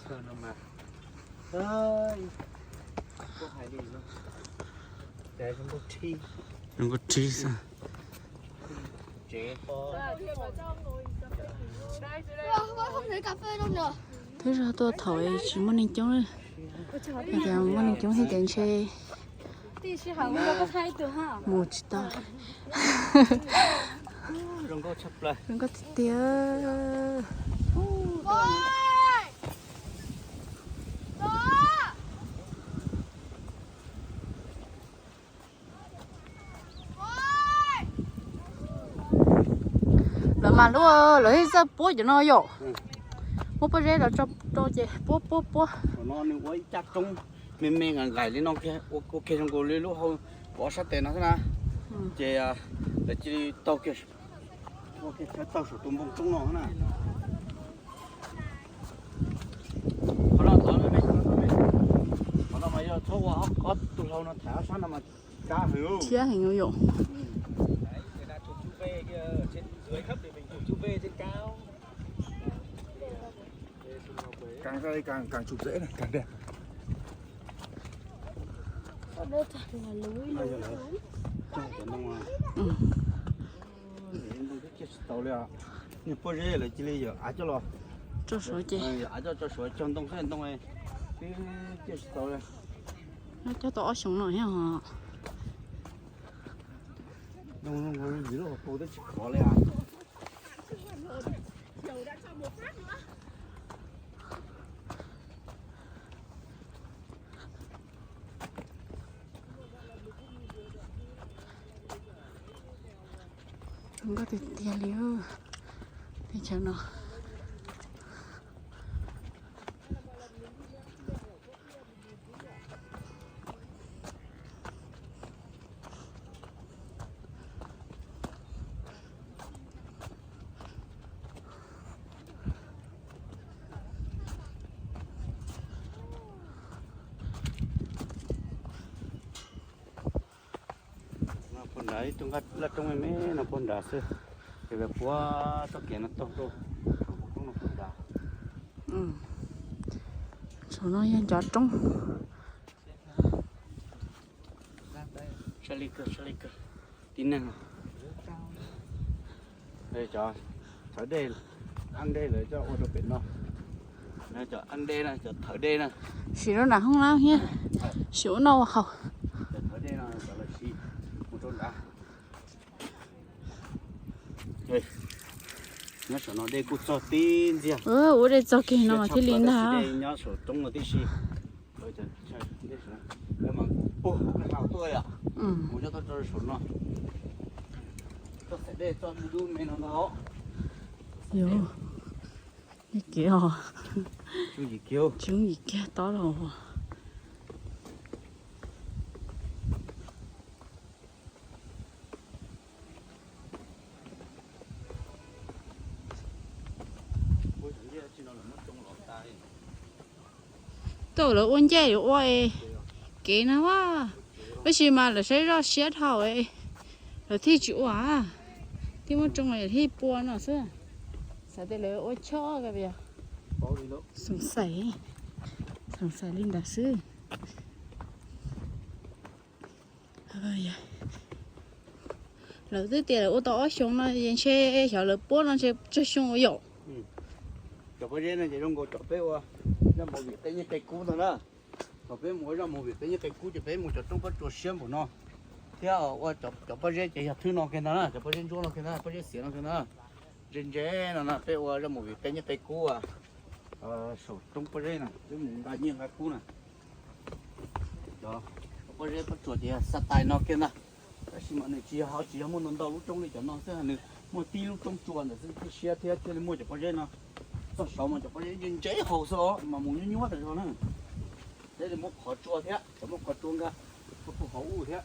Zoo nkauj rhib xwb. Twb zog tuaj thaum tsis muaj neeg coob, yog tias muaj neeg coob thiab ces ntshe mus tsis tau. Zoo nkauj tiag tiag. Lawv mas lub, lawv thiaj txawj puab cov no yom. Muab pob zeb los tso rau ces puab puab puab. Thaum no nws ua ib caj roob me me nqaim nqaim li no kiag, ua kiag zoo nkaus li lub hau pov sab tes no xwb na. Ces lawv cia li taug kiag, ua kiag sawv taug saum tus npoo roob no na. Qhov no tod, qhov no mas yog txhob ua ob tug hlau no thaiv ob sab no mas kab heev. Thiab heev yom. Càng ra đây càng, càng chụp dễ này, càng đẹp. Ntoo twb cia tsis tau li os. Nws pob zeb lawv cia li yawm av coj los tso suav ces, yawm av coj tso suav cog ntoo xwb, ntoo twb cia tsis tau li. Nyob cog tau ob xyoos no thiab os. Ntoo zoo nkaus li yim lub hauv paus twb tsis khov li os. Zoo nkauj tiag tiag li teb chaws no. No puag nrad ib tug nqaj laj roob me me no puag nrad xwb, ces lawv puab txoj kev no taug rau hauv roob no puag nrad. Saum no yog ncov roob. Tib neeg, cov thawv dej, ab dej lawv coj ua rau pem no. Cov ab dej na, cov thawv dej na. Siv rau nram hoob lab thiab, siv ua noj ua haus. Cov thawv dej no cov lawv siv mus rau nrad. Nyob saum no dej kuj txog tib ntxiag. Ua dej txog kiag no mas thiaj li ntag. Dej nyob saum roob no tib si. Lawv mas puag hauv plag hlau tuaj yom, mus coj tuaj rau saum no. Txoj xaim dej txoj dub dub me no ntag. Yus, kev os, tsis yim kiag tob los. Tuaj lawv ua ncej ua kev no a, tab sis mas lawv saib zoj siab dhau, lawv thiaj tsis ua, thiaj muab tsoo thiaj pua no xwb. Xav tias lawv ua choj, xoom xaim, xoom xaim li ntawd xwb. Lawv twb tias lawv ua tau ob xyoos no es ntshe xyov lawv puab no ntshe tsawg xyoo ua yom. Cov pob zeb no ces zoo nkaus cov peb ua zaj movie Teb Nyiaj Qe Kub ntag na. Thaum peb mus ua zaj movie Teb Nyiaj Qe Kub ces peb mus cov roob pob tsuas siab npaum no, thiab ua cov pob zeb ces yog thwb no kiag ntag na, cov pob zeb ntsuab no kiag ntag, pob zeb xiav no kiag ntag. Ntse ntse no na, peb ua zaj movie Teb Nyiaj Qe Kub saum roob pob zeb na, peb mus nqa nyiaj nqa kub na. Cov pob zeb pob tsuas ces yog xav tais no kiag ntag. Tab sis mas nws tsis yog, tsis yog muaj ntau ntau lub roob li cov no xwb, nws muaj tib lub roob tsua ntawm xwb thiaj siab thiab thiaj li muaj cov pob zeb no. Txog saud mas cov pob zeb ntse ntse haus xwb os, mas mus nyuaj nyuaj tas zog na. Thiab li muaj qhov tsua thiab, cov muaj qhov tsua nkag puag qhov ub thiab.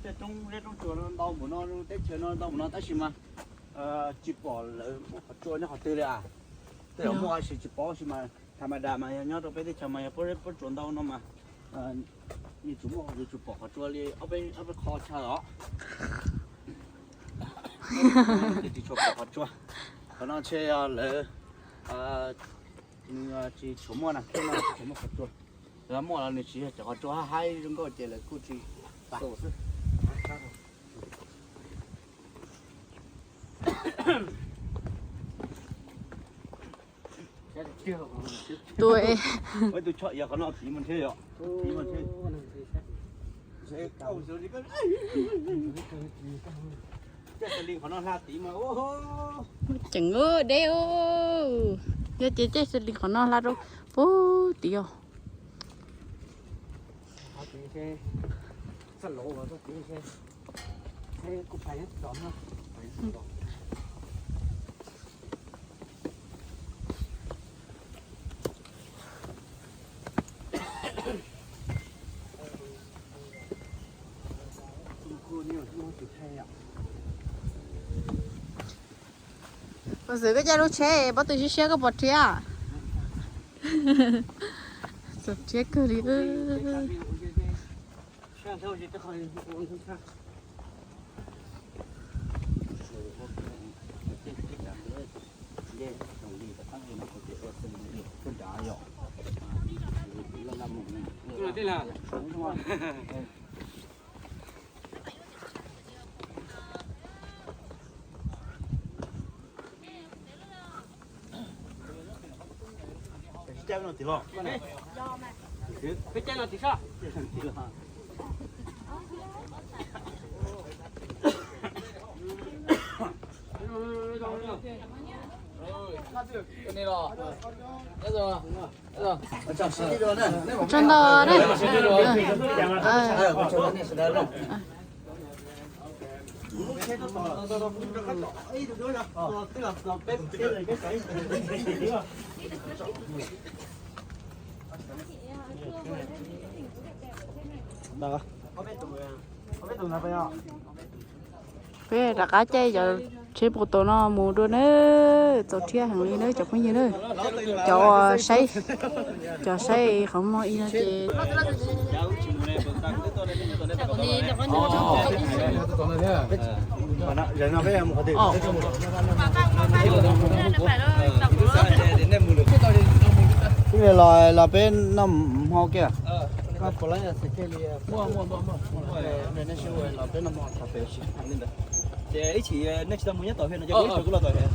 Tej roob zeb roob tsuas no ntau npaum no, teb chaws no ntau npaum no tab sis mas tsis pom lawv muaj qhov tsua nyob qhov twg li a. Tej zaum muaj tab sis tsis pom, tab sis mas tha ma das mas yog nyob rau peb teb chaws mas yog pob zeb pob tsuas ntau no mas yeej tsuas muaj, yuav tsum pom qhov tsua li ob peb qho chaw os. Ces tsis tshua pom qhov tsua. Qhov no ntshe yog lawv, nws tsis tshua muaj na, thiab no tsis tshua muaj qhov tsua. Lawv muaj los nws tsis yog cov qhov tsua haib haib zoo nkauj ces lawv kuj tsis tau xwb. Tus, tus choj iav qhov no tiv mus nrhiav yom. Tiv mus nrhiav. Caij xas lis qhov no hla tiv mas, ceev deb. Yog ces caij xas lis qhov no hla rau puag tid os. Pov xwm koj caij lub tsheb pob tw siab siab koj pom rhiab. Txaus rhiab kawg li. Tso ntau na. Peb rov qab caij cov tsheb mus tau no mus dua na. Txaus rhiab heev li na cov phooj ywg na. Cov saib, cov saib qhov muag ib no ces Los, los peb noj hmo kiag. Ces ib chim nej tsis tau mus nyob tom hia no ces ib tug kuj los tom hia.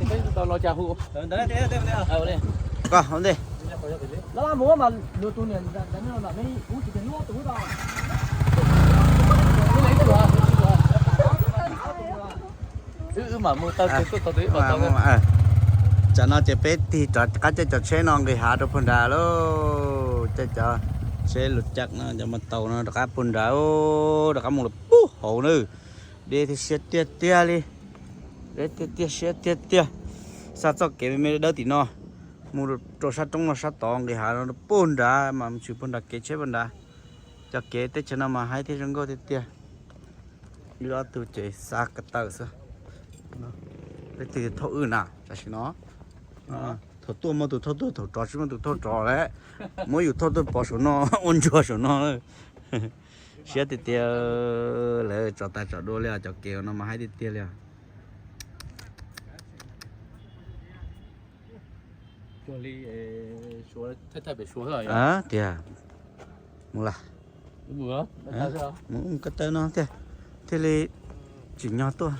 Koj ua ntej. Tsam no ces peb tig rov qab caij cov tsheb no nqis hav rau puag nrad lauj. Caij cov tsheb lus cam no, cov mas taus no rov qab puag nrad, rov qab mus lawm puag hauv na. Deb thiab siab tiag tiag li. Siab tiag tiag, siab tiag tiag. Xa txoj kev me me dawb tim no mus rau sab roob no sab tod nqis hav no puag nrad mas tshwm puag nram kev tsheb puag nrad. Cov kev teb chaws no mas haib thiab zoo nkauj tiag tiag. Wb ob tug ces xa ko taw xwb. Leej twg thauj wb na tam sim no? Thaum tuaj muaj tus thauj tuaj, thaum rov tsis muaj tus thauj rov lawm. Muab yus thauj tuaj pov saum no ua ntsuag saum no. Siab tiag tiag, lawv tso tas tso dua li os, cov kev no mas haib tiag tiag li os. Tiag, mus las. Mus ko taw no tiag, thiaj li tsim nyog tuaj.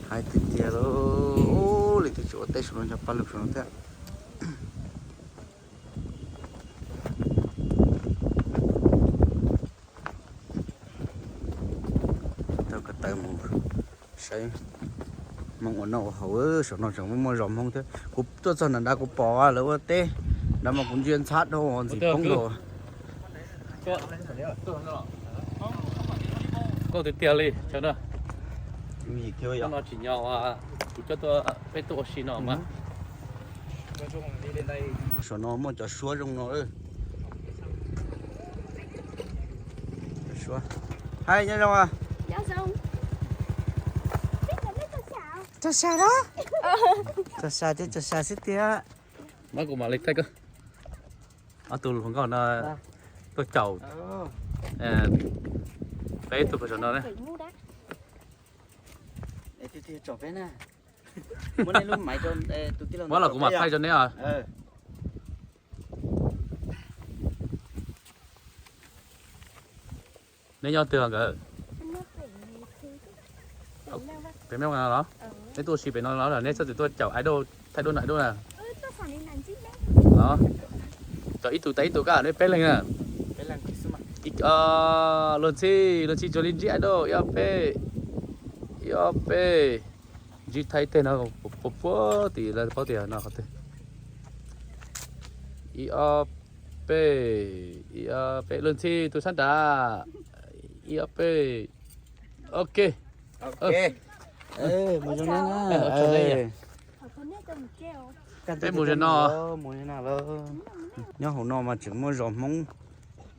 Haib tiag tiag lauj, leej twg tsis ua teb saum no nyob pab lug saum no thiab. Taug ko taw mus saib Hmoob ua noj ua haus, saum no tseem muaj zos Hmoob thiab. Kuv tuaj txog nram nrad kuv pom lawv ua teb nrad mas kuv ntsia ntxhab dhau ntxim poob dhau. Nkauj tiag tiag li. No tsim nyog kuv coj tuaj, peb tuaj ua si no mas. Saum no muaj cov suab zoo no. Suab, hais nyob zoo. Txog xya los? Txog xya ces txog xya xwb tiag. Muab kuv mam li thaij koj. Ob tug hluas nkauj no tuaj caum peb tug saum no na. Muab los kuv mam thaij rau neb os. Neb nyob twg nkawd? Pem me los? Neb tuaj ua si pem no los neb txhob txwm tuaj caum idol, thaij duab no idol na. Cov ib tug tas ib tug kab neb peb leeg na. Luag ntxhi, luag ntxhi tsuas li ntsib idol ib ob peb, ib ob peb. Ntsib thaij ib teg no puag puag tim lawv paub tias no qhov twg. Ib ob peb, ib ob peb, luag ntxhi tus sab nrad. Ib ob peb. Ok. Mus zoo na. Peb mus zoo no. Mus zoo na lawm. Nyob hauv no mas tseem muaj zos Hmoob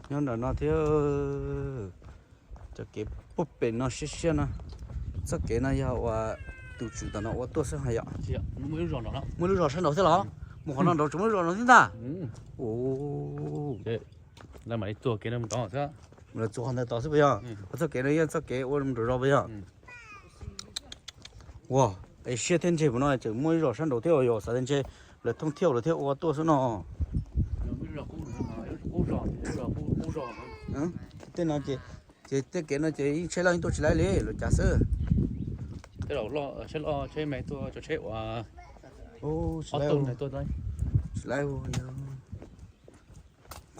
nyob ntawm no thiab. Cov kev puag pem no siab siab no. Txoj kev no yog uas tus tswv tom no ua tuaj xwb hos yom? Muaj ib lub zos sab nraud thiab los? Mus qhov no nraud tseem muaj lub zos no thiab ntag. Ua, lawv txuas qhov ntawd tod xwb puas yog? Qhov txoj kev no yog txoj kev ua nraum zos puas yog? Ua, es siab thiab ntseg puas no tseem muaj ib zos sab nraud thiab os, yog xav tias ntshe lawv thooj thiab lawv thiaj ua tuaj xwb no. Tej no ces, ces tej kev no ces yeej tsheb loj yeej tuaj tsis laib li, luag cav xwb. Tsheb me tuaj, tsheb ua, tsis laib.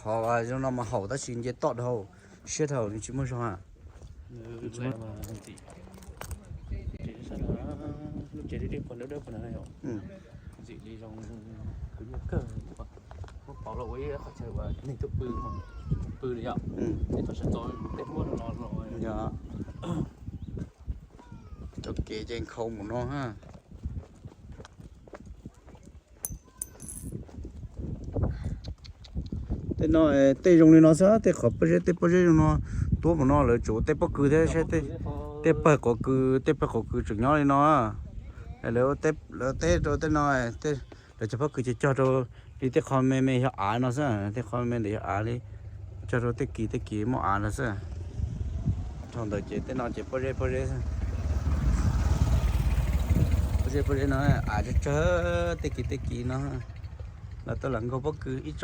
Qhov zoo no mas haum tab sis nce toj dhau, siab dhau nws tsis muaj zog. Ntxim li zoo, kuv nyob kawg, muab pauv los ua ib qhov chaw uas neeg tuaj pw, pw li yom. Tej thaum sawv txog tej muab no los. Cov kev ces nkhaus mus no ha. Tej no, tej zoo li no xwb, tej qhov pob zeb, tej pob zeb zoo no, tuab mus no lawv tsuas tej pob kws thiab, tej pawg qov kws, tej pawg qov kws tseem nyob li no. Lawv teb rau tej no, lawv cov pob kws ces cog rau li tej qho me me yog av no xwb, tej qho me ntawm yog av li, cog rau tej kis tej kis muaj av no xwb. Dhau ntawd ces tej no ces pob zeb pob zeb xwb. Pob zeb pob zeb no av tsawg tsawg tej kis tej kis no. Lawv tuaj lawv nkaug pob kws, ib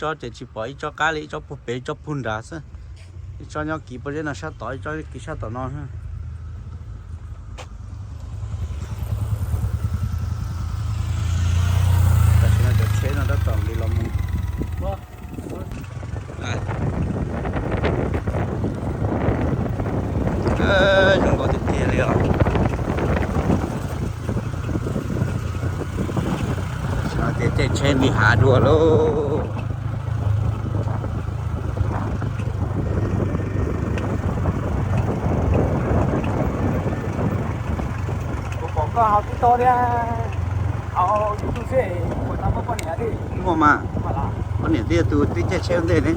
tsob ces tsis pom, ib tsob qab li, ib tsob puag pem ib tsob puag nrad xwb. Ib tsob nyob kis pob zeb no sab tod, ib tsob kis sab tom no. Tam sim no cov tsheb no tab tom nqis los mus. Zoo nkauj tiag tiag li os. Tam sim no ces caij tsheb nqis hav dua lauj. Muaj mas, poj niam thiab tus tib caij tsheb ua ntej ne.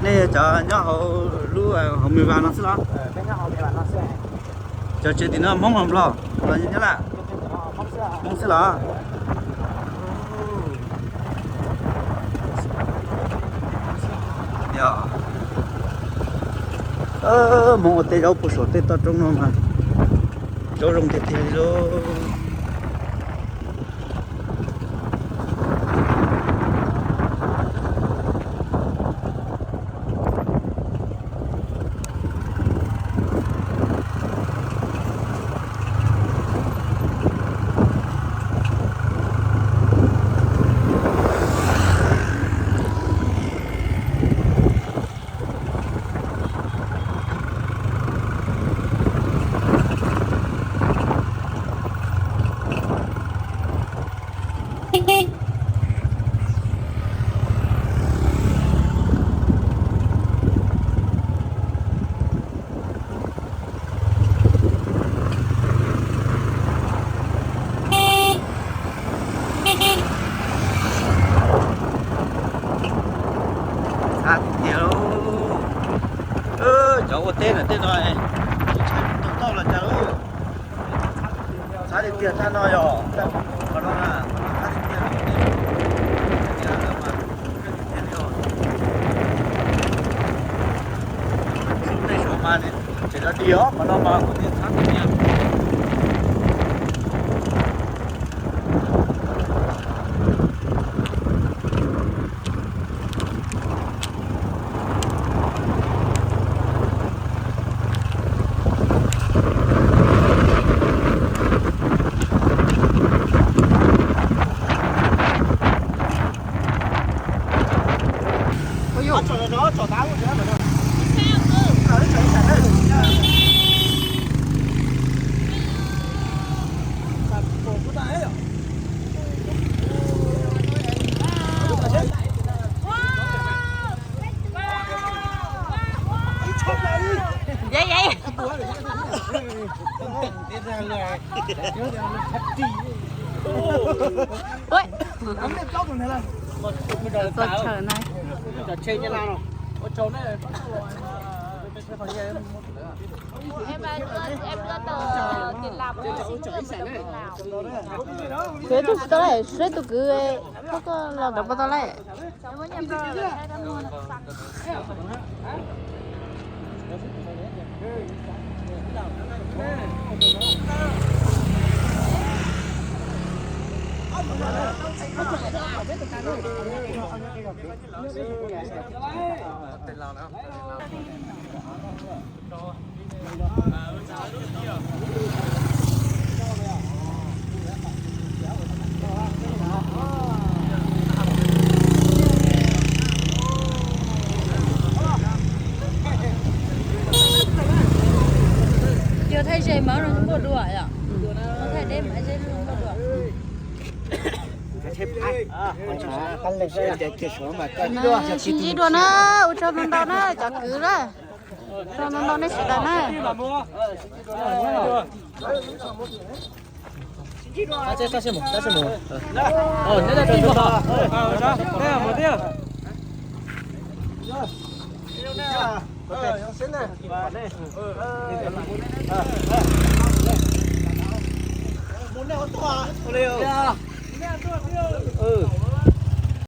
Nej yog cov nyob hauv lub hauv Mes Vas no xwb los? Cov tsev tim no Hmoob los Nplog los Nyab Laj? Hmoob xwb los? Yog Hmoob ua teb zaub puag saum tej toj roob no mas zaub zoo tiag tiag li lauj. Txhab tiag tiag lauj. Cov ua teb ntawm tej no tau los cas lauj. Txhab tiag tiag tag no yog qhov no, txhab tiag tiag. Tej suav mas tseem los dig os, qhov no mas kuv tias txhab tiag tiag. Kuv twb tsis tau lawm, seb tus kwv pab koj los rau puas tau lawm. Yog thaij ze mas nkuaj dua yom? Thaij deb mas ze nkuaj dua. Tsis ntsib dua na, ua tsaug ntau ntau na cov kwv na. Tsaug ntau ntau nej sawv daws na.